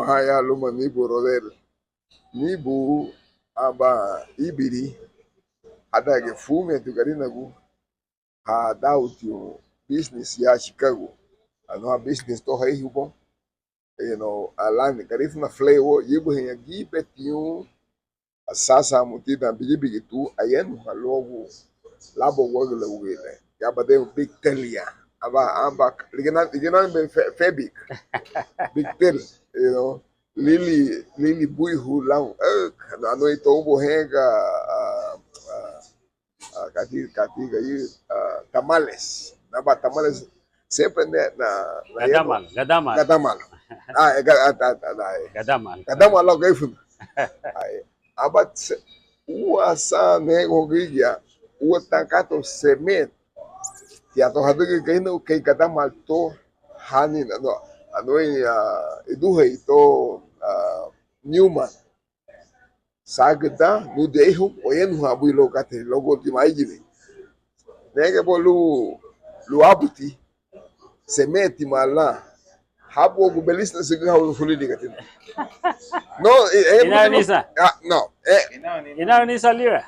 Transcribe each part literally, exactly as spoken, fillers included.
Aha, ya luma níbu Rodel. Níbu aban íbiri hádangiñe furumiñeti Garinagu, ha dauti business ya Chicago. Anu business to harihuboun, you know, alani Garifuna Flavor, yibuhaña gibetiñu asansiramun tidan bigibigi tun ayanuha luagu laboguagüle wügüri le. Ya badeu Big Tel ya. Aba, aba, ligía nan, ligía nan fe, fe, Big. Big Tel, you know. Lili, lili buihu lau, eh, anu, anu to ubo henga, ah, ah, ah, kati, kati, kati, ah, tamales. Naba tamales, siempre ne, na, na, gadamal, gadamal. Gadamal. Ah, eh, ga-, ah, ah, ah, ah, eh. Gadamal. Gadamal lau Garifuna. Ai, aba se, ua san nege houn gürigia, ua tan katei sementu, tia to hadügün Garinagu kei gadamal to, hani, anu, anu, ah, iduhei to, ah, Newman. Sagü dan, nudi éihun, wayanuhan bui luagu katei, luagu tima éigini. Nege bo lun, lun abuti, sementima lan, habuagu belisina sügühau lun fulili katina. No, eh, eh, inarüni san? Ah, no, eh. Inarüni san lira?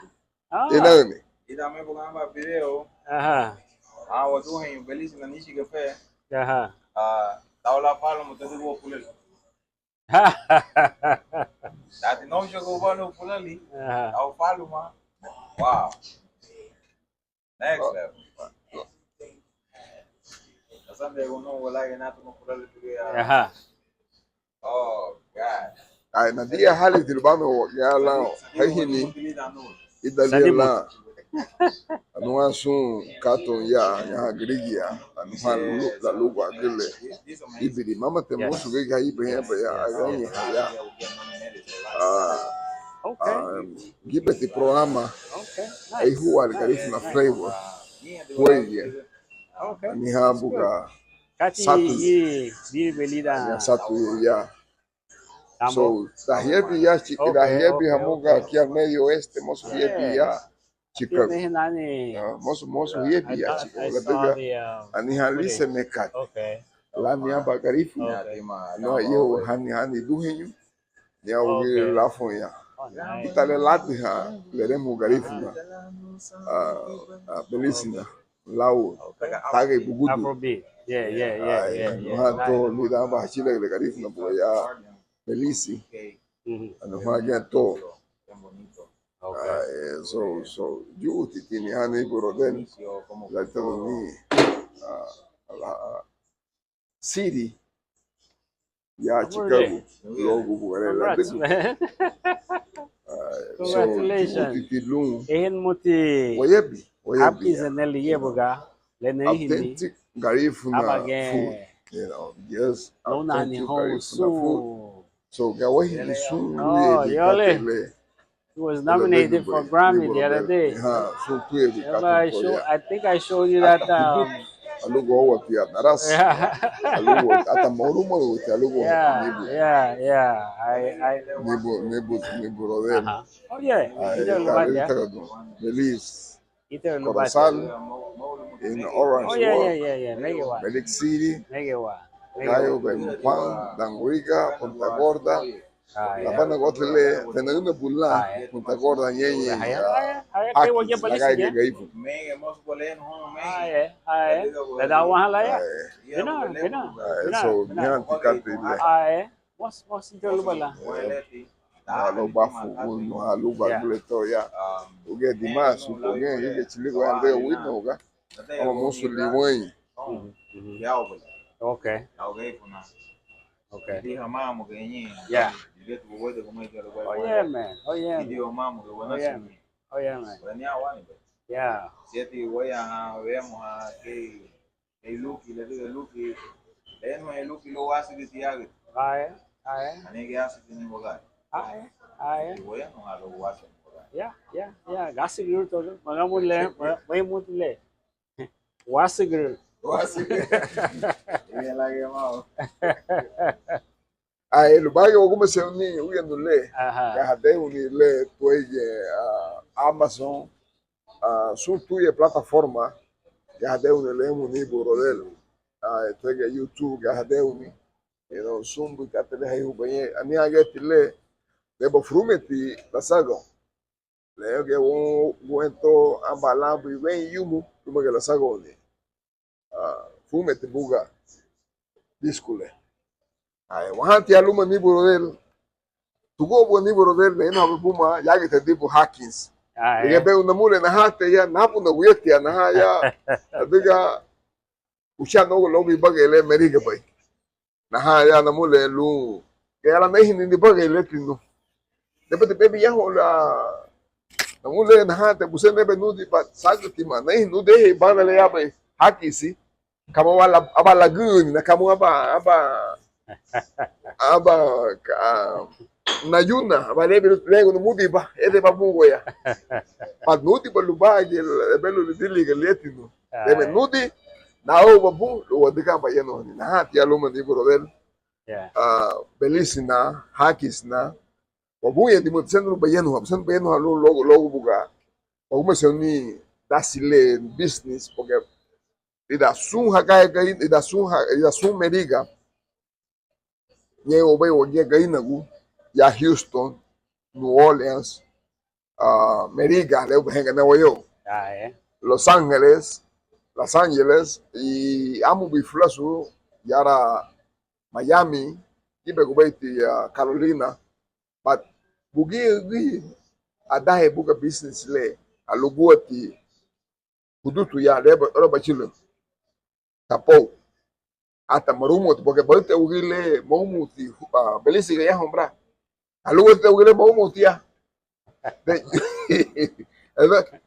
Ah. Inarüni. Ida me bugamba video. Aha. Ah, waduheñu belisina nichiga fe. Aha. Ah, tau la palu mo tadu go fulili. Dati no shogo banu fulali. Aha. Au faluma. Wow. Next level. Asante uno wala gana tu fulali tu ya. Aha. Oh God. Ai, nadia hali tilbano ya la. Hai hini. Ida liña lan, anuha sun katei ya, ya gürigia, anuha lu-, laluguagüle. Íbiri, mama te mosu gürigia, íbiri, ya, agaña ya. Ah, ah, gíbeti programa, ahí huwa Garifuna Flavor, huwa ya. Aniha buga, satu, ya, satu ya. So, dahiabin ya, chica, dahiabin hamuga aquí al medio oeste, mosu hiabin ya, chica. Ah, mosu, mosu hiabin ya, chica. Ladüga, aniha lise mekati. Lani aban Garifuna. No, yo, hani, hani, duheñu. Ni au gi lafoña. Ítara le ladüha, leremu Garifuna. Ah, ah, belisina. Lau, tagei bugudu. Afrobeat. Yeah, yeah, yeah, yeah, yeah. Anuha to, nice. Lidan aban hachilagüle Garifuna buga ya, belisi. Mhm. Anuha giñe to. Okay. Ah, eh, so, so, yu titini hani buro den. La titini, ah, la, City, ya Chicago, luagu buga le ladügüba. Congratulations. Congratulations. Titi lun. Ehen muti. Wayabi, wayabi ya. Happy zeneli yebuga, le nehini. Authentic Garifuna food. You know, yes, authentic Garifuna food. So, gawahili sun, oh, yole. He was nominated for Grammy the other day. Aha, so tuye. Remember I show, I think I showed you that, um, alugu awa tia naras. Yeah. Alugu ata mauru mauru tia alugu. Yeah, yeah, yeah. I, I. Nibu, nibu, nibu roden. Aha. Oh yeah. Ay, ita, ita, ita, Belize. Corozal, in Orange Walk, Belize City, Cayo, Belmopan, Danguriga, Punta Gorda, labana guatile, fenagüna bula, Punta Gorda, ñeñe, Aki, Lagaide, Gaifu. So, ñanti katei le. Mosu, mosu, ita lubala. Alubafu, unu, aluba, guleto, ya. Uge dimasu, uge, uge chiligo, ya, de, wino, ga. Ama mosu liwañi. Okay. Okay. Yeah. Oh, yeah, man. Oh, yeah, man. Oh, yeah, man. Yeah. Ei luki, le digo luki, le no ei luki lo wasi de tiago. Ae, ae. Ani que hace tiene lugar. Ae, ae. Y voy a no lo wasi. Ya, ya, ya. Gasi gru todo. Magamos le, magamos le. Wasi gru. Wasi gru. Y la que vamos. Ai, lubági wagumesei ni uyanu le, ya hadeiruni le tuéigiñe, ah, Amazon, ah, sun tuye plataforma, ya hadeiruni le emu ni buro le, ah, tuéigiñe YouTube, ya hadeiruni, Sun buga katei le hayubaña, anihagati le, leba furumiñeti lasagaun. Le giñe woun guentó aban lanbei wein yumu lúmagiñe lasagauni. Furumiñeti buga disku le. Wanhati ya luma ni brother, tugúabu ni brother, nañahabei buma yágütadibu Hawkins. Ligía beu namule nahati ya, nábuna wuyati ya, naha ya, ladüga uchanogu luagu ibagari le Merigabei. Naha ya namule lun gayara narihin nibagari le tinu. Debati bebi yahoun la namule naha te busén nebe nudi ba sagütima narihin nudehei bana le yabei Hawkins. Kamu aba lagüni na kamu aba aba aba nayuna aba lebi legu numudi ba ede ba bunguya. Ba nudi ba lubagi ebe lu lidiliga le tinu. Debe nudi, nau babu, lun wadüga bayanuhani. Naha tia luma ni brother. Belisina, Hawkinsna. Wabuya dimu, tisendu bayanuha, tisendu bayanuha lun luagu, luagu buga. Wagumeseruni dasi le business, porque lidan sun hagañe, lidan sun, lidan sun Meriga. Ñein wabéi wagía Garínagu, ya Houston, New Orleans, Meriga, le ubahenga ne wayou. Los Ángeles, Los Ángeles, i ámubei fulasu yara Miami, gíbegubeiti Carolina, but bugía gürigia adahe buga business le, aluguati hudutu ya, leba, ora bachila. Tapou. Ata marumuti, porque baüti wügüri le marumuti, belisiga yahoun bra. Aluguati wügüri le marumuti ya.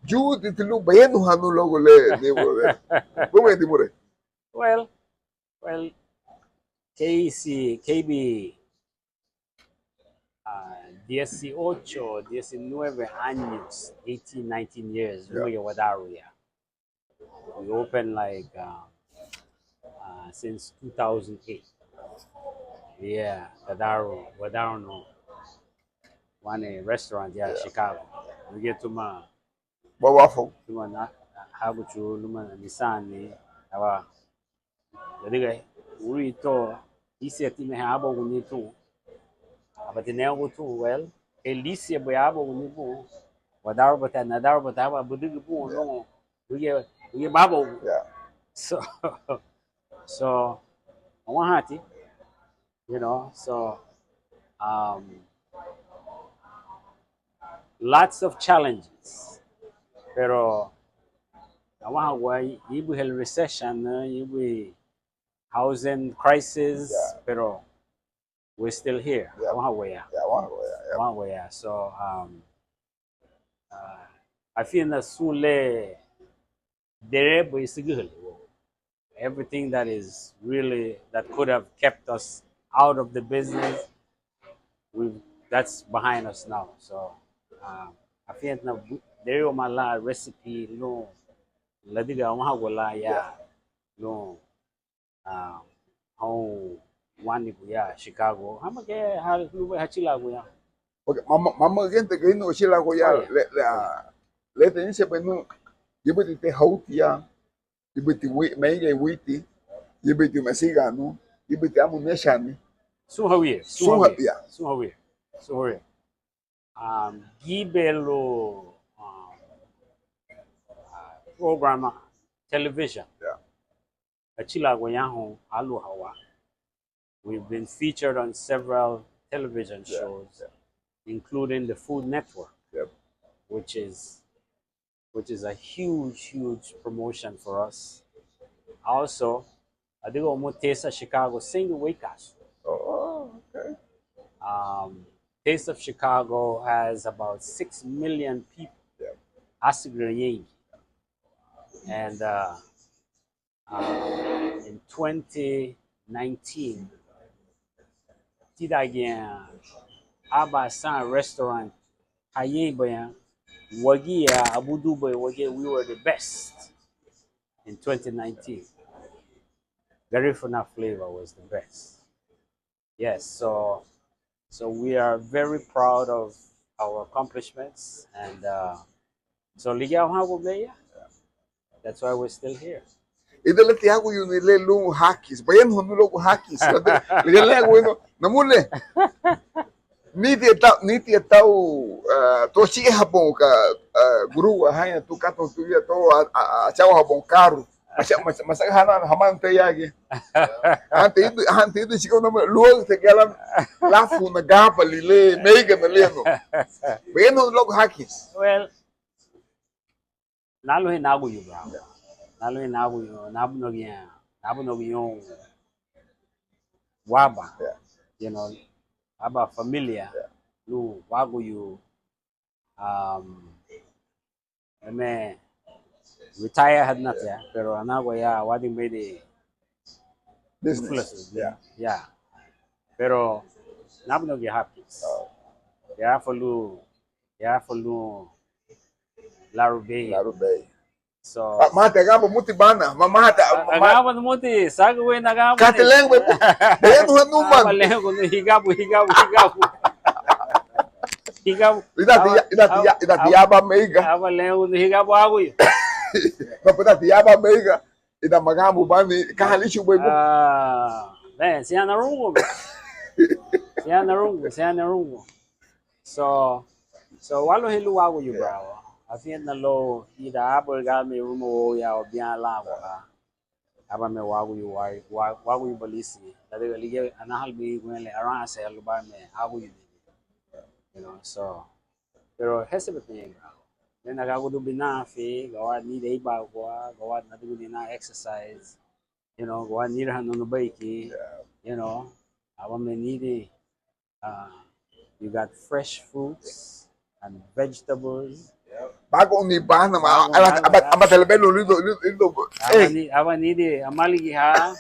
Yuti tilu bayanuhanu luagu le, ni brother. Bumei dimurei. Well, well, keisi, keisi, ah, dieciocho, diecinueve años, eighteen, nineteen years, yeah, luma ya wadaru ya. We opened like, uh, uh, since two thousand eight. Yeah, wadaru, wadaru no. One, eh, restaurant, yeah, yeah, Chicago. We get to my Bawafo. Luma na, haguchu, luma na nisani, awa. Ladüga, wurito, isia ti meha abaguni tu. Abati neagu tu, well, ke lisia bui abaguni bu. Wadaru bata, nadaru bata, aba budügü bu, no. Uye, uye babo. Yeah. So, so, awahati, you know, so, um, lots of challenges. Pero, awaha gua, ibu health recession, ibu housing crisis, yeah, pero we're still here. Yeah. Awaha gua ya. Yeah, awaha gua ya, yeah. Awaha gua ya. So, um, uh, afiñetina sun le dereba isügühali. Everything that is really, that could have kept us out of the business, we, that's behind us now. So, uh, afiñetina bu-, dereba ma la recipe lun, ladüga awaha gua la ya, yeah, lun, uh, houn wani gua ya Chicago. Hama ke ha lubéi hachilagu ya. Okay, mama, mama gente Garinagu achilagu ya, oh, yeah, le, le, ah, le te inse benu, gíbeti te hauti ya, gíbeti wi-, meigei witi, gíbeti mesiganu, gíbeti amu nechani. Sun hawia, sun, sun ha-, hawia, yeah, sun hawia, sun hawia. Um, gíbelu, um, uh, programa television. Yeah. Achila guayaho alu hawa. We've been featured on several television, yeah, shows, yeah, including the Food Network, yep, which is, which is a huge, huge promotion for us. Also, adigo mo Taste of Chicago, single week. Oh, okay. Um, Taste of Chicago has about six million people. Yep. Asigre yengi. And, uh, uh, in twenty nineteen, tidagiñe aban san restaurant hayeibaña, wagía, abudubaña, wagía, we were the best in twenty nineteen. Garifuna flavor was the best. Yes, so, so we are very proud of our accomplishments, and, uh, so ligía ha gubei ya. That's why we're still here. Ida liña ti águyuni le lun hakisi? Bayanuhanu luagu hakisi. Ligía le águyuni, namulen. Niti tau, niti tau, ah, to achihaboun ka, ah, gurúa, haña tu katun tu ya to, ah, ah, achawahaboun karu. Macha-, macha-, machaga hana, hamanu te yagi. Antes idu, antes idu chica una mujer, luego te queda la, la funa gaba lile, meiga na lianu. Bueno, luagu hakisi. Well, naluahein náguyu, bro. Naluahein náguyu, nábunaguña, nábunaguñoun waba, you know, aban familia lun wáguyu, um, eme retire hadinatia, pero anagua ya wadi medi business, influence, yeah. Yeah. Pero nábunaguña happy. Oh. Ya falu, ya falu Laru Bay. Laru Bay. So, ah, mate, agaba muti bana, ma-, mate, ah, ma-, agaba muti, sagu we na agaba. Kate muti. Lengu, be, be, no, no, man. Aba lengu, no, higabu, higabu, higabu. Higabu. Idati, aba, ya, idati, aba, ya, idati, aba, ya ba meiga. Aba lengu, no, higabu aguyu. No, pero idati, ya ba meiga. Ida magambu bani, kaha lichu boi bu. Ah, be, siña narungu, be. Siña narungu, siña narungu. So, so, waluahein lun wáguyu, bro. Afiñetina luagu ida aban gama rumu woun ya obiña lan wa, aba me wáguyu, wa, wa, wáguyu balisi. Ladüga ligía anaha lubéi guenle aranse lubame águyu. You know, so, pero hesebeteni, bro. Nena gagudun binafi, gawara nidin éibagua, gawara nadügüni nan exercise. You know, gawara niraha nanu beiki. Yeah. You know, aba me nidin. Uh, you got fresh fruits and vegetables. Bagoni bana ma, bagoni, aba, aba, aba, aba talabelu lido, lido, lido. Aba, eh, ni, aba nidin amaligiha.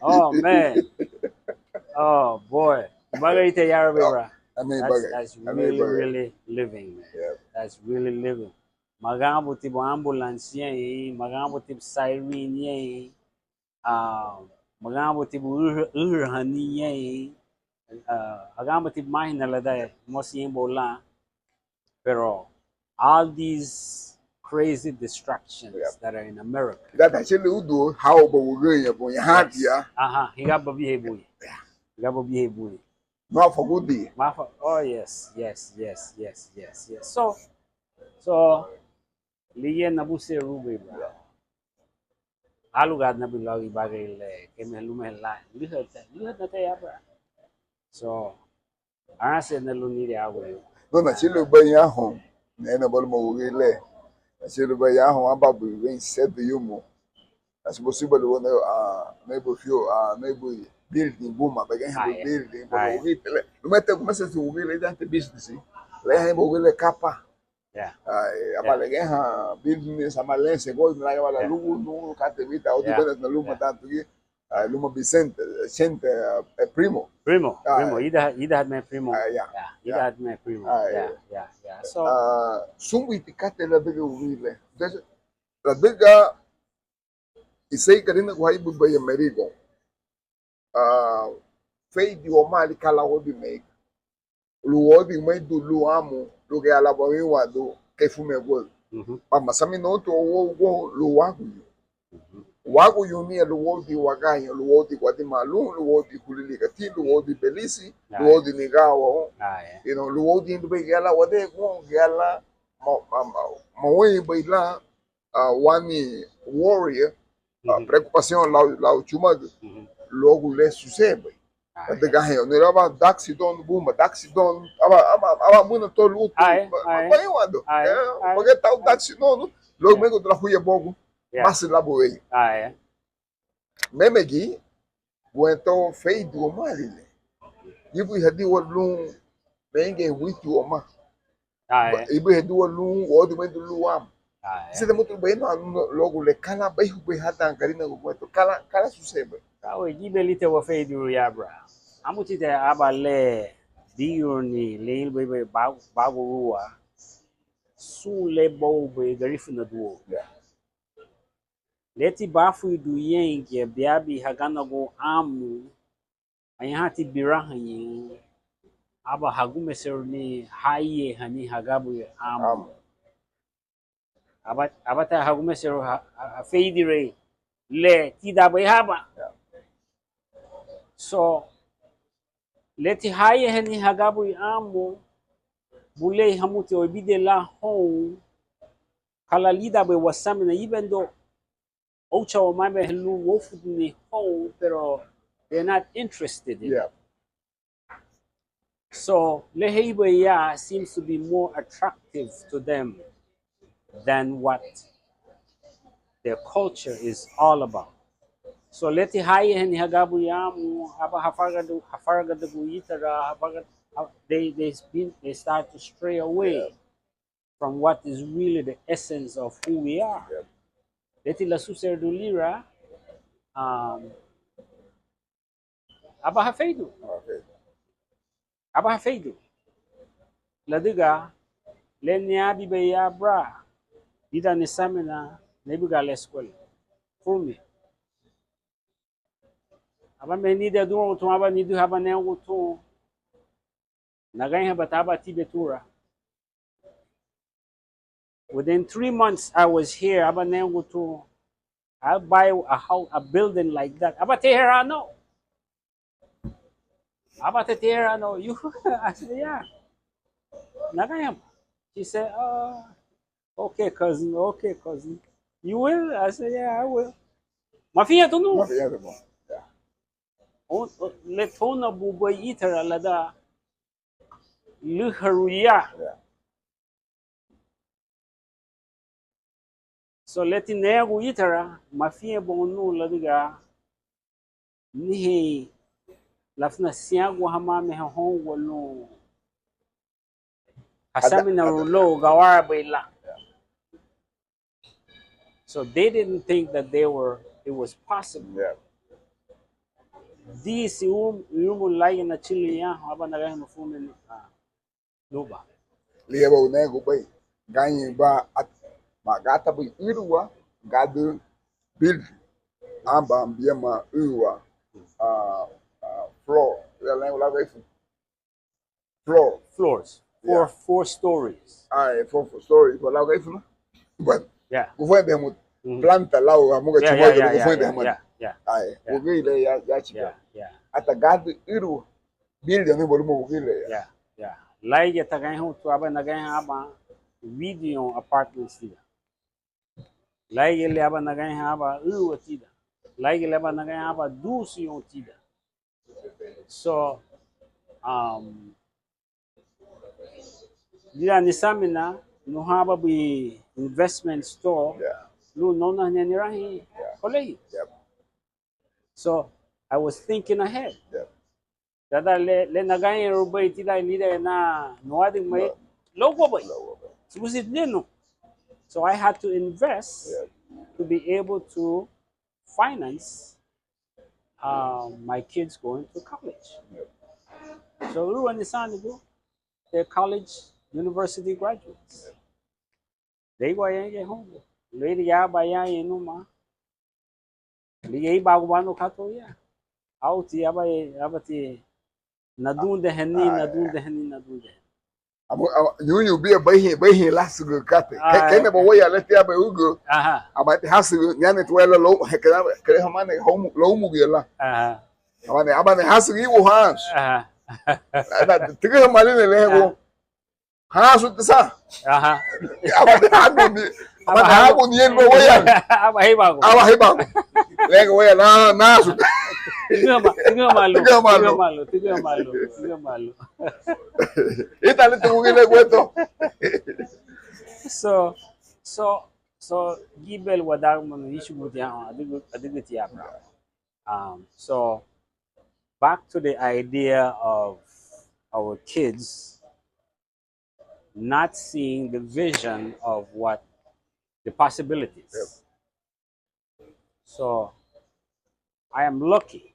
Oh, man. Oh, boy. Bagari te yarabe, bro. That's, that's really, really living, man. Yeah. That's really living. Maganbutibu ambulance ñein, maganbutibu siren ñein. Ah, maganbutibu ürü-, ürühani ñein, ah, aganbutibu máhina lada mosu ñeinboun lan, pero all these crazy distractions, yeah, that are in America. Ida tachili udu, hau ba wügüriña, boña hadia. Aha, higa babihei bui. Yeah. Higa babihei bui. Mafa gudi. Mafa, oh yes, yes, yes, yes, yes, yes. So, so, ligía nabusenrubei, bro. Alugaadina bui luagu ibagari le kei meha luma lan lihati, lihati ya, bro. So, aranse na lun nidin aguyu. No, nachülübei ahun, nena baluma wügüri le. Nachülübei ahun, aban bui wein sedu yumu. Asi busiba lugu ne, ah, neighbor fiu, ah, neighbor building buma, bege, ai, building buma, ai, wügüri le. Lumete kumese si wügüri le dante business. Le, ai, wügüri le kapa. Yeah. Ah, eh, yeah, aba legeha business, aba lense gol, na aba la, yeah, lugu nu kate bita, o, yeah, dibene na luma, yeah, tantu ki, ah, luma Vicente, Chente, eh, primo. Primo, ah, primo, eh, ida, ida me primo. Ah, yeah. Yeah, ida, yeah, me primo. Ah, yeah, eh, yeah, yeah. So, ah, sun buiti katei ladüga wügüri le. Entonces, ladüga iseri Garinagu ha ibubei Merigoun. Ah, féridi wamaali ka lan wadimei. Lun wadimei du lun amu, lun gayara lan wawinwandun kei fumeguaü. Mhm. Ba masaminontu wau, wau, lun wáguyu. Mhm. Wáguyu niña lun wadi wagaña, lun wadi Guatimala, lun wadi Hulili Gati, lun wadi Belisi, lun, ai, wadi Nigawa, ah, yeah, you know, lun wadi lubéi gayara lan wadegun, gayara lan ma, ma, ma, maweibei lan, ah, wani worry, ah, mhm, preocupación lau, lau chumagü, mhm, luagu le susedebei. Ah, ladüga, eh, haña, nira aba daxidon buma, daxidon, aba, aba, aba muna tolu utu, ai, ba, ai, ba, wadu, ai, eh, ai, bage tau, ai, daxidon, luagu, eh, megu dura huya bogu, eh, masi labu weyu. Ah, eh. Mémegi, guentó féridi wamaali le. Ibu ihadiwa lun, menge witi wama. Ah, eh. Ibu ihadiwa lun, wodi medu lun wama. Ah, eh. Sede mutu beno anu luagu le ka lan beihubei hadan Garinagu guentó, ka lan, ka lan susedebei. Ka lan gibelite waféridirun ya, bro. Amu tite aba le diurni le ilbei be ba, bagurua. Sun le boubei Garifuna duo. Yeah. Leti bafuridun ñein gia biabin haganagun amu, añahati birahüñü, aba hagumeseruni hayeihani hagaburi amu. Amu. Aba, aba ta hagumeserun ha, ha, haferidirei le tídanbei aban. So, leti háyahani hagaburi amu, bulei hamuti o ibidiñe lan houn, ka lan lídanbei wasaminan, even though óucha wamá me lun wóufuduni houn, pero they're not interested in it. So, le héibei ya seems to be more attractive to them than what their culture is all about. So, leti háyahani hagaburi amu, aba hafaragadu-, hafaragadagun ítara, hafaragad-, ha-, they, they, been, they start to stray away from what is really the essence of who we are. Leti lasuseredun lira, um, aba haferidu. Aba haferidu. Ladüga le niabinbei ya bra, lidan nisaminan, neibuga leskuela. Furumie. Aba me nidin adunragun tun, aba niduhe, aba nariñagun tun: Nagañeihabati, aba tibe tura. Within three months I was here, aba nariñagun tun, I'll buy a house, a building like that. Aba teheranu. Aba teheranu. You, I said, yeah. Nagañeihaba. She said, uh, okay, cousin, okay, cousin. You will? I said, yeah, I will. Mafiñe tunu. Mafiñe tunu. Yeah. O, o, le tóunabubei ítara ladan lüharuya. Yeah. So leti nariñagun ítara, mafiñebei nun ladüga anihein lafunasiagu hamá meha houngua lun hasaminarun lau gawarabei lan. So they didn't think that they were, it was possible. Yeah. Disi irumu, irumu laiña nachülürün ya, aba nagañeihanu furumiñe, ah, nuba. Ligía bau nariñagubei, gañeiba, at-, ma gatabei ürüwa, gádürü bili, aban biama ürüwa, ah, ah, floor, floor. Floors. Four, four stories. Ah, eh, four, four stories. Bueno, yeah. Gufuende hamuti. Planta lau hamuga chimagari, gufuende hamuti. Ah, eh, wügüri le ya, ya chiga. Hasta gádürü ürüwa. Building ni volume wügüri le ya. Yeah, yeah. Lárigiñe tagañeihóun tun, aba nagañeihan aban Rideon Apartments tidan. Lárigiñe le aba nagañeihan aban ürüwa tidan. Lárigiñe le aba nagañeihan aban duusu tidan. So, um, lidan nisaminan, nuha aban buri investment store, yeah, lun nóunahani nirahüñü, yeah, kolehiu. Yep. So, I was thinking ahead. Yep. Ladan le, le nagañeirubei tidan lídangiñe nan nuadigimaei, no, lóuguabei. Lóuguabei. Subudi ninu. So I had to invest, yep, to be able to finance, uh, my kids going to college. Yep. So ürüwa nisaanigu, they're college, university graduates. Yep. Darí wañahein houngua, liri aban yañein numa, ligía éibaaguba nun katei ya. Auti, aba, abati nadundehani, nadundehani, nadundehani. Amu, amu, ñuñu biña beihin, beihin lásügüra katei. Ah, kei, kei, eh, neba wéiyaali ti aban ugu. Aha. Abati hásügü, ñeinti wéiyaali lóu, kei, kei hamani lóumugiñe lan. Aha. Abani, abani hásügü iwu hans. Aha. Tügüha malina le, aha, wu. Hansu ti san. Aha. Aba haguni, aba haguni yenu wéiyaali. Aba héibaagun. Aba héibaagun. Wéiyaali, na, nasu. Tügüha ma, tügüha malu. Tügüha malu. Tügüha malu. Tügüha malu. Ítali tugugiñe le guentó. So, so, so, gibel wadagimanu íchuguti ya, adügü, adügüti ya, bro. Um, so, back to the idea of our kids not seeing the vision of what the possibilities. Yep. So, I am lucky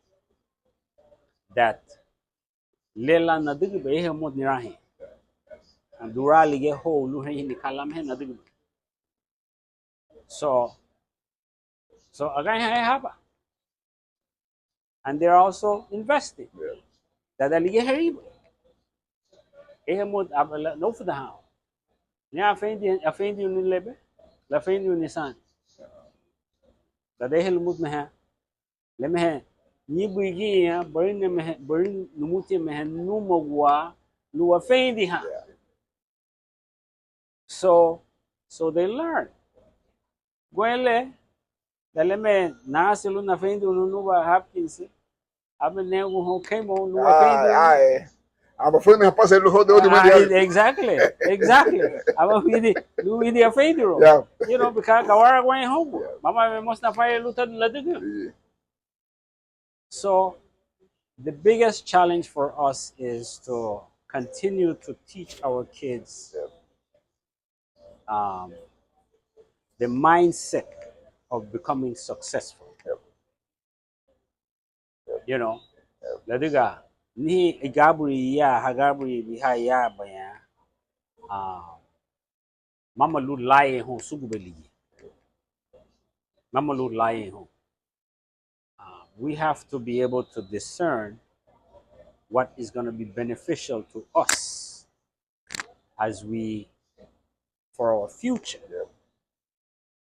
that le lan nadügübei, éihamuti nirahüñü. Duraali giñe hou lun heihini ka lan meha nadügübei. So, so, agañeiha aban. And they're also investing. Yeah. Dada ligía heribei. Éihamuti, aba, la, narufudahan. Ña afendihani, afendihani lebe, lafendihani nisaani. Dadehe lumuti meha, le meha, ñeinbei giñe barina meha, barina numutiña meha númagua lun wafeindihan. So, so they learn. Guenle, dan le me nase lun nafeindirun nuba Hopkins, aba negu houn keimoun lun wafeindirun. Aba furumihapase lun houdin, houdin. Exactly, exactly. Aba widi, lun widi afeindirun. You know, because gawaraguaña houngua. Mama me mosu nafarenha lun tadu ladügün. So the biggest challenge for us is to continue to teach our kids, um, the mindset of becoming successful. You know, ladüga ni igaburi ya, hagaburi biha ya baña, ah, mama lun laye houn sugubei ligía. Mama lun laye houn. Uh, we have to be able to discern what is gonna be beneficial to us as we, for our future,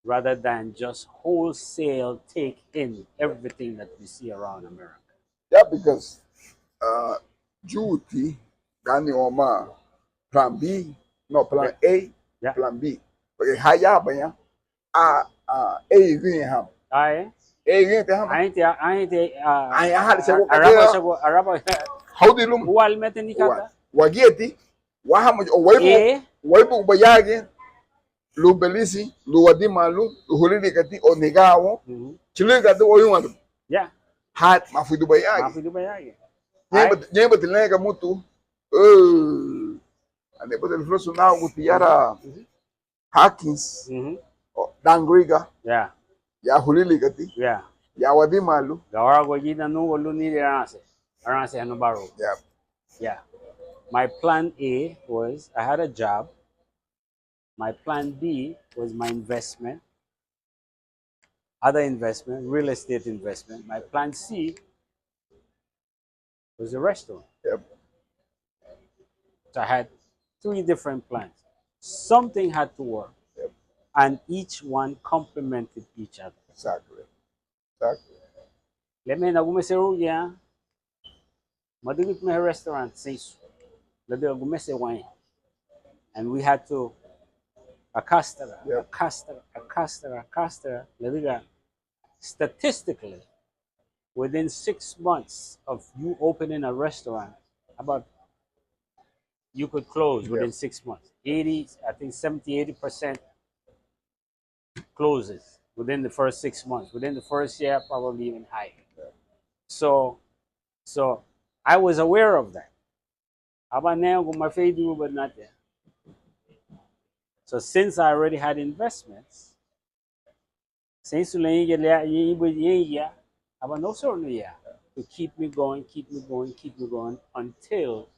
rather than just wholesale take in everything that we see around America. Yeah, because, uh, juti gani wamá plan B, no, plan A, plan B. Porque ha ya baña, a, a, A giñe hama. A giñe te hama. Añete, añete, a, aña hali sego araba, sego araba. Haudi luma. Ual mete ni kata. Wagíati, wahama, o waibu, waibu bayagi, lun Belisi, lun Wadimalu, lun Hulili kati, o nigawo, chili kati, o yuma. Ya. Ha, mafuidu bayagi. Mafuidu bayagi. Ñeba, ñeba tilenga mutu. Eh, ane bata liflosu na guti yara. Hopkins, o, Dangriga, ya Hulili kati, ya Wadimalu. Gawaragu gida nungua lun niri aranse, aranse hanubaru. Yeah. My plan A was, I had a job. My plan B was my investment, other investment, real estate investment. My plan C was a restaurant. Yep. So I had three different plans. Something had to work. Yep. And each one complemented each other. Exactly. Exactly. Le me nagumeserun ya, madügüti meha restaurant seinsu. Ladüga gumese waña. And we had to akastara, yep, akastara, akastara, akastara. Ladüga statistically, within six months of you opening a restaurant, about, you could close within, yep, six months. Eighty, I think seventy, eighty percent closes within the first six months. Within the first year, probably even higher. So, so I was aware of that. Aba negu mafeidiruba natia. So since I already had investments, seinsu le ñeingiñe, le ñeingiñe, aba nasurunu ya to keep me going, keep me going, keep me going until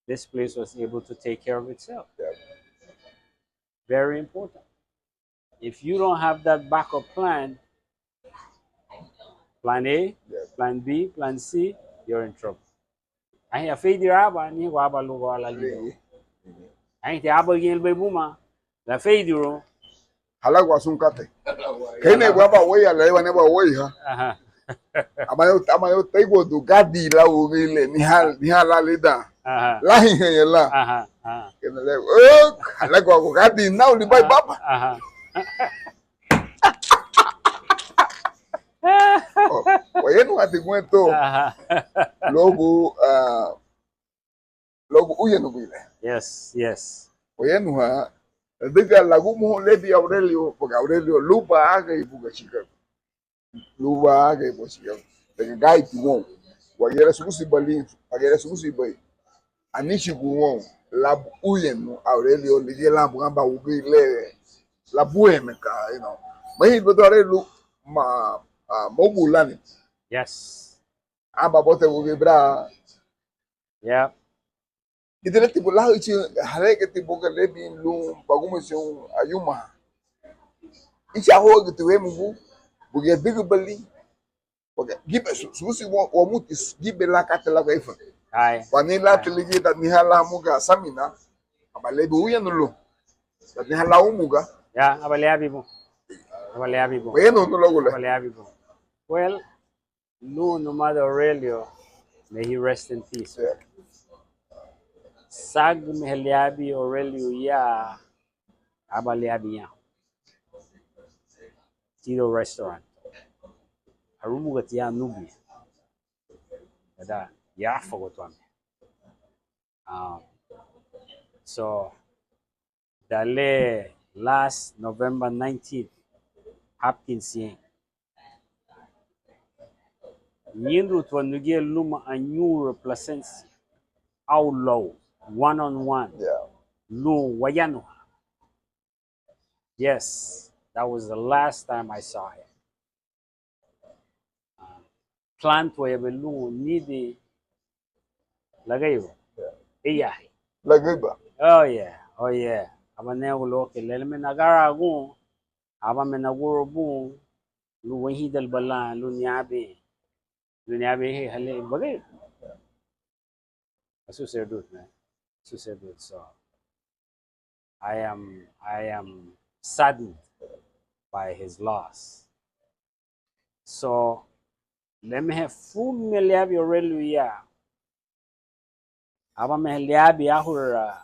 this place was able to take care of itself. Very important. If you don't have that backup plan, plan A, plan B, plan C, you're in trouble. Aña afeidiru aban, ni aban lun gawara lan lidoun. Aña ti aban giñe lubéi buma, lafeidirun. Halaguasun katei. Kei negu aban wéiyaali, aban negu aban wéiyaha. Aha. Aban yo, aban yo teiguadu gadi lau wügüri le, niha, niha lan lidan. Aha. Lahiñaña lan. Aha, aha. Kei negu, oh, halaguagu gadi nau libái baba. Aha. Oh, wayanuhati guentó. Aha. Luagu, ah, luagu uyenuguile. Yes, yes. Wayanuha, ladüga lagumuhóun liabin Aurelio, porque Aurelio lubá agei buga Chicago. Lubá agei buga Chicago. Ladüga gáiti woun. Wagía lasubusibalin, wagía lasubusibei. Anichigu woun, labu uyenu Aurelio, ligía lan buga aban wügüri le, labueme ka, you know. Mahini badu Aurelio, ma, ah, mogu lani. Yes. Aban bote wügüri bra. Yeah. Gidiletibu lahüchü, haregetibu ga lebin lun bagumeserun ayumaha. Icha hoagüti wemugu, bugia dügübalin, bugia gibe su, subusi wa, wamuti, gibe lan katei lau Gaifa. Ai. Wani lati ligía dan niha lan hamuga samina, aba lebin uyanu lun. Dan niha lan umuga. Ya, aba lebin bu. Aba liabin bun. Bueno, no luagu le. Aba liabin bun. Well, lun numada Aurelio, may he rest in peace. Yeah. Sagü meha liabin Aurelio ya, aba liabin ya. Tito Restaurant. Arumugati ya nubia. Gada, ya fagotuame. Um, so, dan le last November nineteenth, Hopkins siñen. Ñeinduti wa nuguya luma añuura Plasencia, au lau, one on one. Yeah. Lun wayanuha. Yes, that was the last time I saw him. Plantuaya be lun nidin lageiba. Yeah. Iya. Lageiba. Oh yeah, oh yeah. Aba negu lo ke leleme nagaragun, aba me nagurubun, lun wahidalba lan, lun niabin, lun niabin he hale bagei. Asuserduti, man. Asuserduti. So I am, I am saddened by his loss. So le meha furumiñe liabin Aurelio ya, aba meha liabin ahura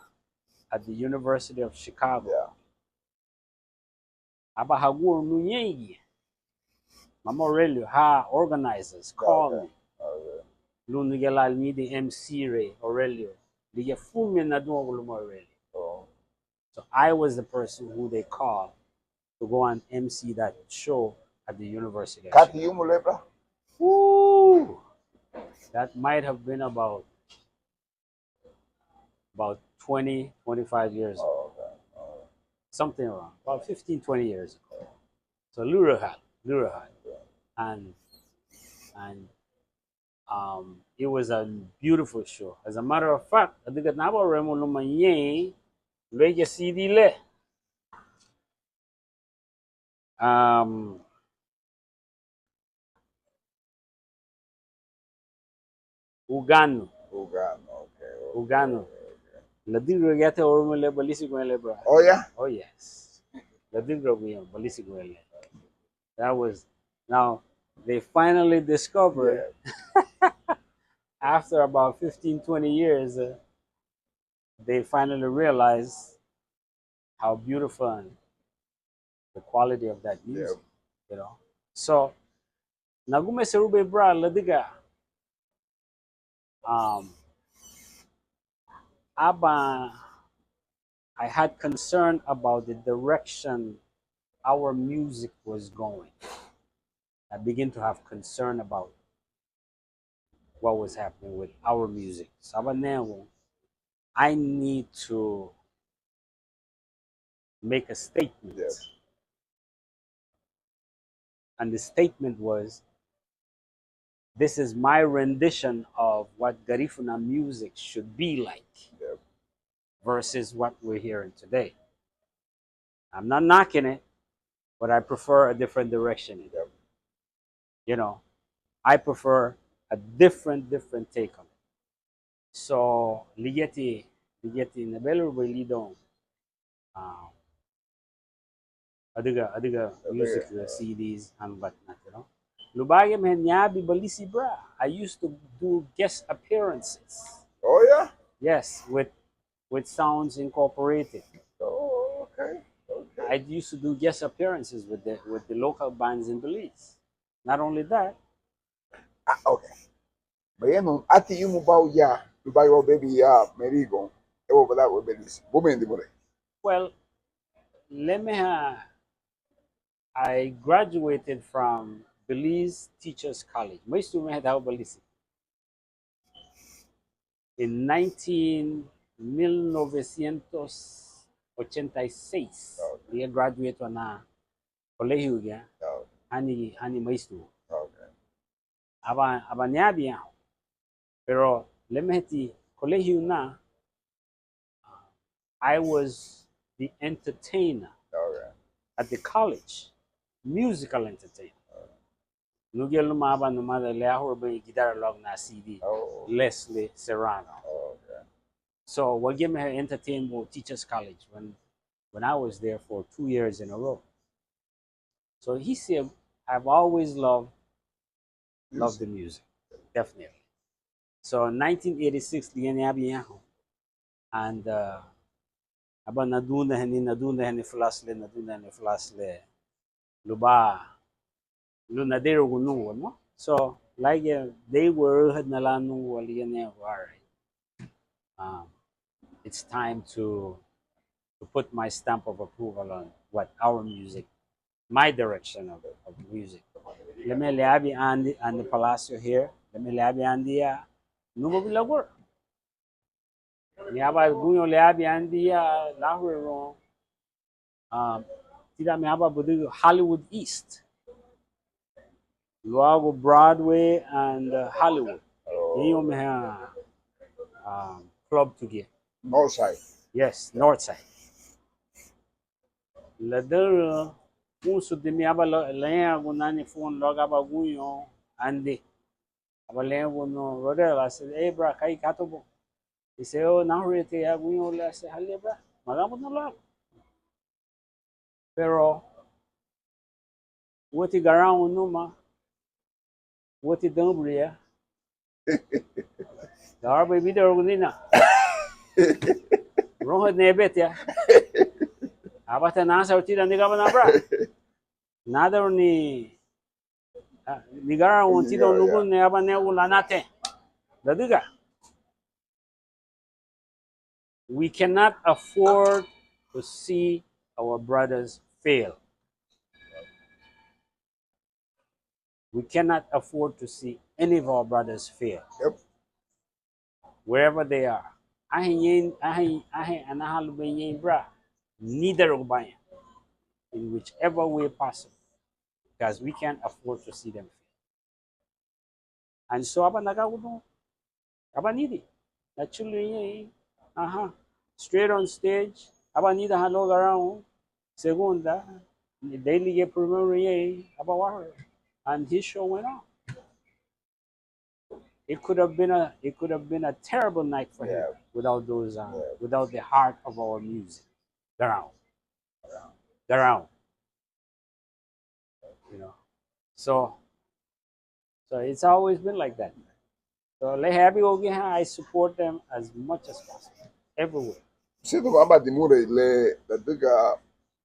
at the University of Chicago. Yeah. Aba haguranu ñéingiñe. Mama Aurelio, ha organizers call me. Okay. Lun nuguya lan nidin M C rei Aurelio. Ligía furumiñe nadúagu luma Aurelio. Oh. So I was the person who they called to go and M C that show at the University of Chicago. Kati yumu le, bra? Ooh, that might have been about about twenty, twenty-five years ago. Oh, okay. Oh. Something around, about fifteen, twenty years ago. So lurahal, lurahal. Yeah. And, and, um, it was a beautiful show. As a matter of fact, adüga naba remu luma ñein, luéigiñe C D le. Um, Uganu. Uganu, okay, okay, Uganu. Okay, okay. Ladügüraguña te urúmu le, balísiguña le, bra. Oh, yeah? Oh, yes. Ladügüraguña, balísiguña le. That was, now, they finally discovered, yeah, after about fifteen, twenty years, uh, they finally realized how beautiful and the quality of that music, yeah, you know. So, nagumeserubei, bra, ladüga, um, aban, I had concern about the direction our music was going. I began to have concern about what was happening with our music. So aba negu, I need to make a statement. Yes. And the statement was, this is my rendition of what Garifuna music should be like, yep, versus what we're hearing today. I'm not knocking it, but I prefer a different direction. Yep. You know, I prefer a different, different take on it. So, ligíati, ligíati nebelurubei lidoun, ah, adüga, adüga, adüga music, uh, C Ds and whatnot, you know. Lubaragiñe meha niabin balisi, bra. I used to do guest appearances. Oh, yeah? Yes, with, with Sounds Incorporated. Oh, okay, okay. I used to do guest appearances with the, with the local bands in Belize. Not only that. Ah, okay. Bayanu, ati yumu bau ya, lubaragiñe bau bebi ya, merigon, ewa bala we Belize. Bumendi bure. Well, le meha, I graduated from Belize Teachers College. Maistu meha dau Belize. In nineteen, mil novecientos ochenta y seis, okay, ligía graduate wana kolehiu giñe, okay, hani, hani maistu. Okay. Aba, aba niabin ya. Pero le meheti kolehiu na, I was the entertainer, okay, at the college, musical entertainer. Okay. Nuguya luma aban numada le ahurubei gitara luagu na C D, oh, Leslie Serrano. Oh, okay. So, wagía meha entertain bun Teachers College when, when I was there for two years in a row. So hínsiñe, I've always loved, loved the music, definitely. So nineteen eighty-six ligía niabin yahoun, and uh, aba nadundahani, nadundahani fulasu le, nadundahani fulasu le, lubá lun nadeirugun nungua, ¿no? So like, uh, they were, ürühadina lan nungua ligía, all right, um, it's time to, to put my stamp of approval on what our music, my direction of, of music. Leme liabin andi, and the Palacio here, leme liabin andi ya, nungua bilagura. Ni aban guñoun liabin andi ya, láhurerun, um, tidan me aban badügün Hollywood East, luagu Broadway and uh, Hollywood. Ñeinñoun meha, um, club tuguya. Northside. Yes, Northside. Ladüga unsu dimí aba la, lañagun nani fun luagu aban guñoun andi. Aba lañagun Rodel, ase, "Hey bra, ka igi kata bun?" Ise, "Oh, nahuriti ya guñoun le." Ase, "Halía bra, maganbuna luagu." Pero úati garawun numa, úati danburi ya, gawara bei bidarugunina, ronhadina yebeti ya. Aba ta nasaru tidan nigabana bra, nadaruni, ah, nigarawun tidoun nuguya, aba neagu lanatei. Ladüga we cannot afford to see our brothers fail. We cannot afford to see any of our brothers fail. Yep. Wherever they are. Anhein ñein, anhein, anhein anaha lubéi ñein bra, nidarugubaña, in whichever way possible, because we can't afford to see them fail. And so aba nagagudun, aba nidin, nachülürün ñein, aha, straight on stage, aba nidahan luagu garawun, segunda, dei ligía primeru ñein, aba wahü, and his show went on. It could have been a, it could have been a terrible night for him, yeah, without those, uh, yeah, without the heart of our music. Garawun. Garawun. You know. So, so it's always been like that. So le happy, okay, I support them as much as possible, everywhere. Situ baba dimurei le, ladüga,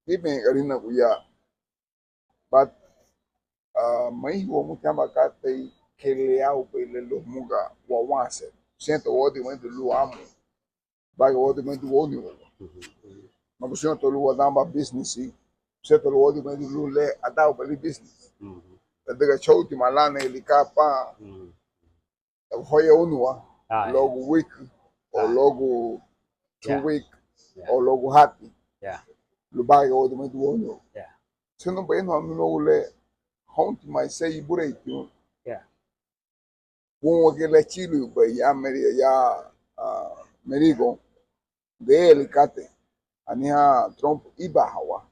dime garina guya. But, ah, maihu wamuti aban katei kei le aubei le lun hamuga wawanserun. Siñati wawadigimaridun lun amu, lubaragiñe wawadigimaridun wóuniwagua. Mabusenruntiwa lun wadan aban business, siñati wawadigimaridun lun le adaubalin business. Ladüga chóurutima lana ili ka pan, hoya óuniwa, luagu week, o luagu two week, o luagu hati, lubaragiñe wawadigimaridun wóuniwagua. Siñati bayanuhanu luagu le, hountima iseri ibureintiñu, woun wagía le achülürübei ya Meri-, ya, ah, Merigoun, deeli katei, anihán trompu ibahawa.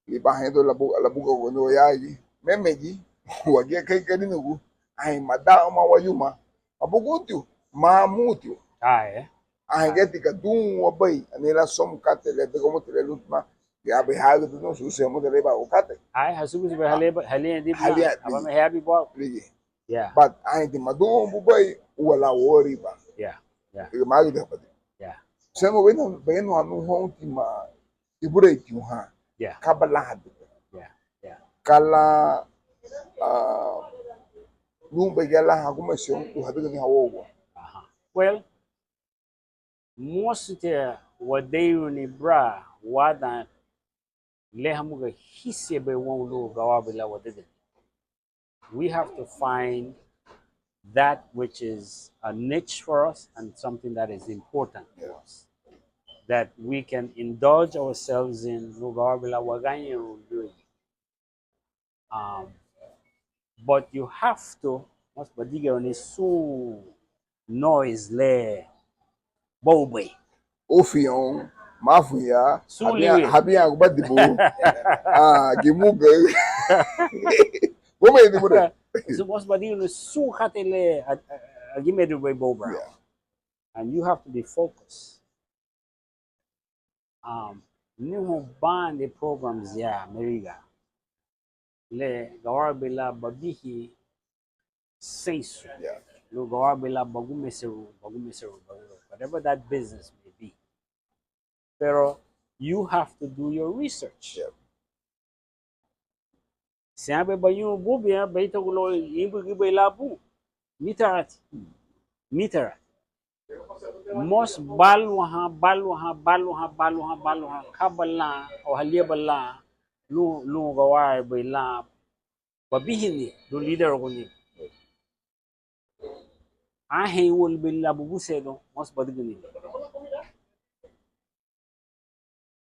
Ibahañadiwa labu-, labugaguaniwa yagi, mémegi, wagía kei Garinugu, anhein madaü ma wayuma, mabuguntiwa, mamutiwa. Anhein giñeti gadunwabei, ani lan somu katei le, ladüga wamuti le luntima, yabei hagüdünu, subusi hamuti le ibagu katei. Hasubusi bei hali-, haliñadibu, haliñadibu. Abame heabi buagu. Ligía. Yeah. But anheinti madunbubei, úa lan wóuriba. Yeah, yeah. Iga magüdübadi. Yeah. Sema wena, wena anu hountima ibureintiñu ha. Yeah. Kaba lan hadüga. Yeah, yeah. Ka lan, ah, lunbei gia lan hagumesiun, lun hadügüni hawougua. Aha. Well, mostiti wadeiruni bra, wadan le hamuga hínsiñebei woun lun gawaraabei lan wadügüni. We have to find that which is a niche for us and something that is important to us, that we can indulge ourselves in, lun gawaraabei lan wagañeirun luéi. Um, but you have to, mosu badigeruni sun noise le boubei. Ufiñoun, mafiña, sun habiña, liwi, habiñaguba dibu, ah, gimuga. Boubei dibu re. Sun, mosu badigeruni sun katei le a, a, agimedirubei boubei. Yeah. And you have to be focused. Um, nihoun bandi programs ya Meriga, le gayarabei lan babihin seinsu, lun gayarabei lan bagumeserun, bagumeserun, whatever that business may be. Pero you have to do your research. Siñabei bañuun búbiña, beitagu luagu ñǘbüngübei lan bun. Mítarati. Mítarati. Mosu báluahan, báluahan, báluahan, báluahan, báluahan, kaba lan o halíaba lan lun, lun gayarabei lan babihini lun líderaguni. Anhein úa lubéi lan bubusedun, mosu badügüni.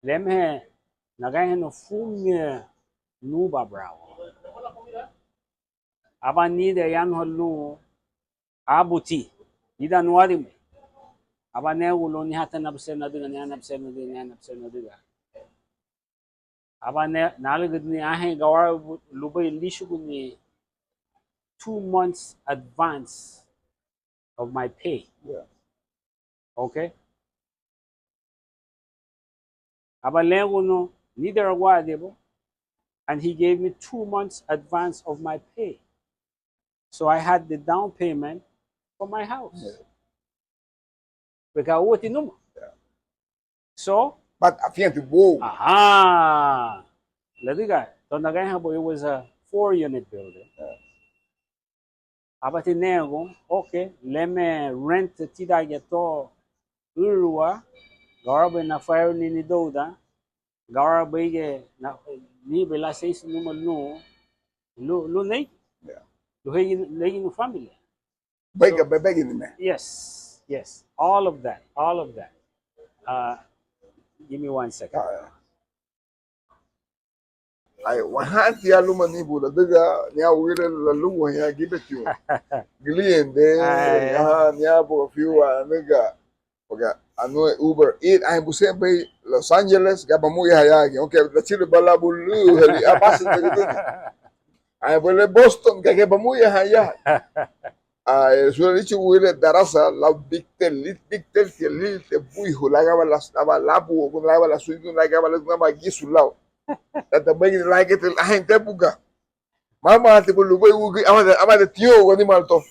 Le meha nagañeihan furumiñe Nuba Bravo, aba nida ayanuha lun abuti lidan nuadime. Aba negu lun: Anihán ti nabusenrun adüga, anihán nabusenrun adüga, anihán nabusenrun adüga. Aba nálügüdüni anhein gayarabu lubéi líchuguni two months advance of my pay. Okay? Aba lariñagun líderagua, and he gave me two months advance of my pay. So I had the down payment for my house. Porque úati numa. So, but afiñeti bou. Aha. Ladüga to nagañeihan bou, it was a four unit building. Abati nariñagun, okay, le me rent tídangiñe to ürüwa, gayarabei nafayeiruni nidoun dan, gayarabei giñe, ñeinbei lan seinsu numa lun, lun, lun neigin, lun neigin, neigin nufamilia. Beiga, bebegini me. Yes, yes. All of that, all of that. Uh, give me one second. Ai, wahanti ya luma nibu ladüga, niña wügüri laluguhaña gibetiña. Giliende, aha, niña buga fiu anüga. Porque anúei Uber Eats, anhein busenti bei Los Angeles, ga bamuriaha ya, aunque lachülüba lan bulühali, abasi tagüdüni. Anhein bei le Boston, ga, ga bamuriaha ya. Ai, sura líchugun wügüri le darasa lau bigteli, bigteli, bigteli buihu, lagaba las, laba labu, lagaba lasuidu, lagaba lagaba gisu lau. Tata begi lagete, anhein te buga. Mama te bu lubéi wügüri, amade, amade tiñu wani malto.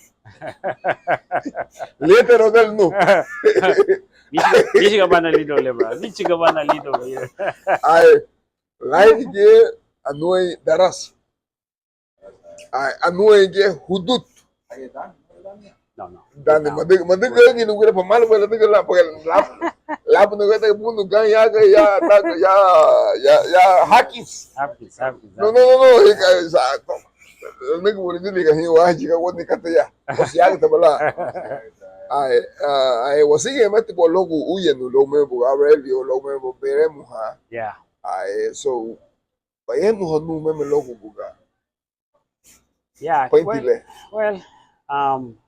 Letero del nu. Michiga, Michiga bana lido lebra. Michiga bana lido. Ai, laige anúei darasa. Ai, anúei ge hudud. No, no. Dani, no. Madüga, madüga, ni nugura pa malu, madüga la, porque la, la, no, no, no, gan, ya, ya, ya, ya, ya, Hawkins. Hawkins, Hawkins, no, no, no, no, exacto. Nigga, por ejemplo, diga, ni wa, chica, what ni kata ya. O sea, que te bala. Ai, ai, wasigeimeti bo luagu uyanu, luagu me bo Aurelio, luagu me bo Beremuha. Yeah. Ai, so, bayanuhanu meme luagu buga. Yeah, well, well, um,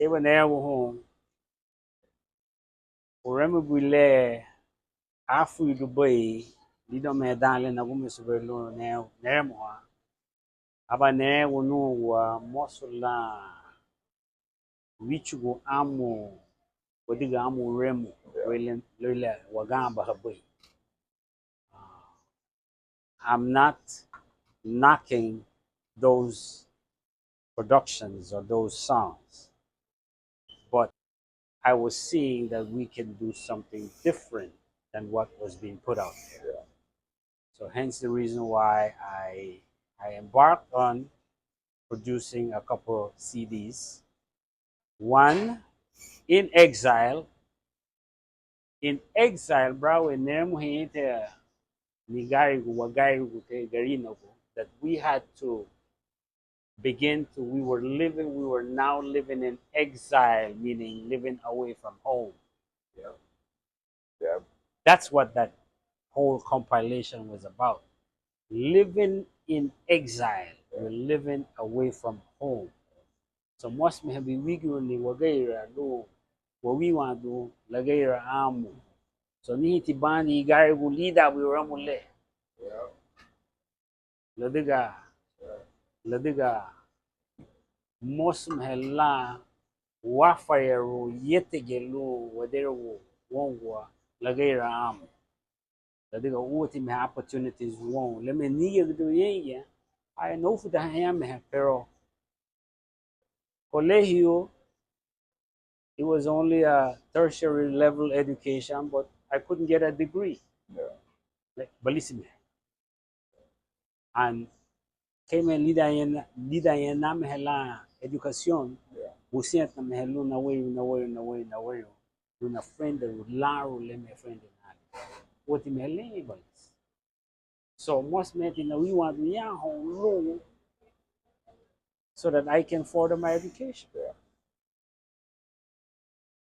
eba nariñagun hun, ureme buri le áfuridubei lidoun meha dan le nagumeserubei lun Nere-, Neremuha, aba nariñagun nungua mosu lan wíchugun amu, wadüga amu uremu luéi le, luéi le waganbahabei. Uh, I'm not knocking those productions or those songs, but I was seeing that we can do something different than what was being put out there. Yeah. So hence the reason why I, I embarked on producing a couple C Ds. One, In Exile. In Exile, bro, in Neremuheinti, nigarigu, wagarigu te Garinagu, that we had to begin to, we were living, we were now living in exile, meaning living away from home. Yeah. Yeah. That's what that whole compilation was about. Living in exile. We're living away from home. So mosu meha buri wígiruni wageira lun wawinwandun lageira amu. So aniheinti bani igarigu lidan buri uremu le. Yeah. Ladüga, ladüga mosu meha lan wáfayarun yétege lun waderagun woungua lageira amu. Ladüga úati meha opportunities woun le me nigiragüdüñeya, ay, narufudahaña meha, pero colegio, it was only a tertiary level education, but I couldn't get a degree. Yeah. Like, balisi meha. And kei me lidan, lidan meha lan educación, yeah, busenti meha lun naweyu, naweyu, naweyu, naweyu lun nafurendeirun laru le me afurendeirun. Úati meha le balisi. So, mosu meti nawinwanduña houn lun, so that I can further my education.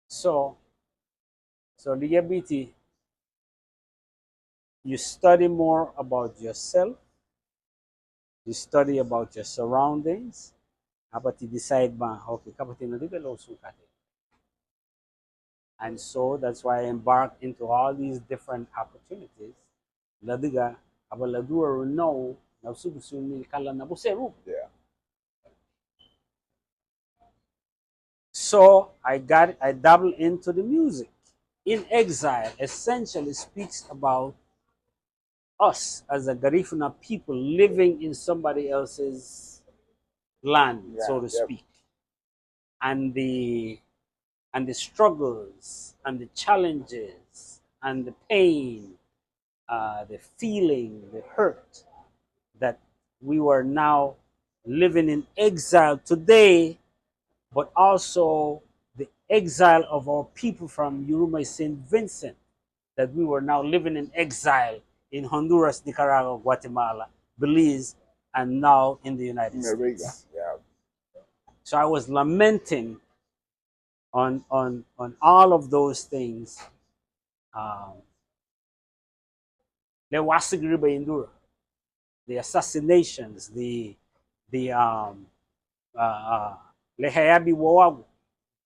So, so ligía biti, you study more about yourself, you study about your surroundings, ábati decide ban, okay, ka bati nadüga luagu sun katei. And so that's why I embarked into all these different opportunities. Ladüga aba ladurarun noun nasubudiruni ka lan nabuseerun. Yeah. So I got, I dabbled into the music. In Exile essentially speaks about us as a Garifuna people living in somebody else's land, yeah, so to, yep, speak. And the, and the struggles and the challenges and the pain, uh, the feeling, the hurt that we were now living in exile today, but also the exile of our people from Yuruma y Saint Vincent, that we were now living in exile in Honduras, Nicaragua, Guatemala, Belize, and now in the United States. Yeah. So I was lamenting on, on, on all of those things. Um, le wasügürübei indura, the assassinations, the, the, um, uh, uh, le hayabin wawagu,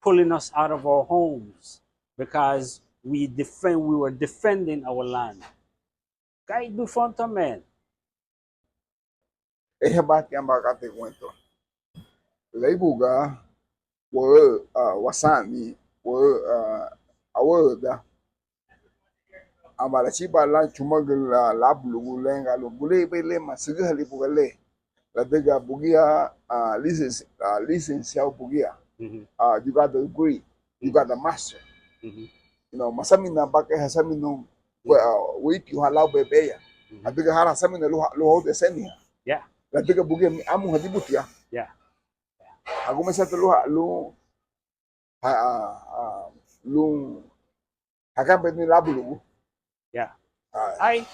pulling us out of our homes because we defend, we were defending our land. Ka bufuntame. Ehe, bati amba katei guentó. Léibuga wa, ah, wasaani wa, ah, awaüda, amba lachiba lan chumagü la, lábulugu lenga lun buleibei le masügühali buga le, ladüga bugía, ah, license, ah, licenciado bugía. Mhm. Ah, you got the degree, you got the master. Mhm. You know, masaminaba kei hasaminarun, yeah, we, ah, wéiritiña lan bebeya. Mhm. Ladüga hara hasaminarun lun ha, lun hau deseniha. Yeah. Ladüga bugía amu hadibutia. Yeah. Hagumeseti lun ha, lun ha, ah, ah, lun haganbei ni lábulugu. Yeah. Ai. Ai,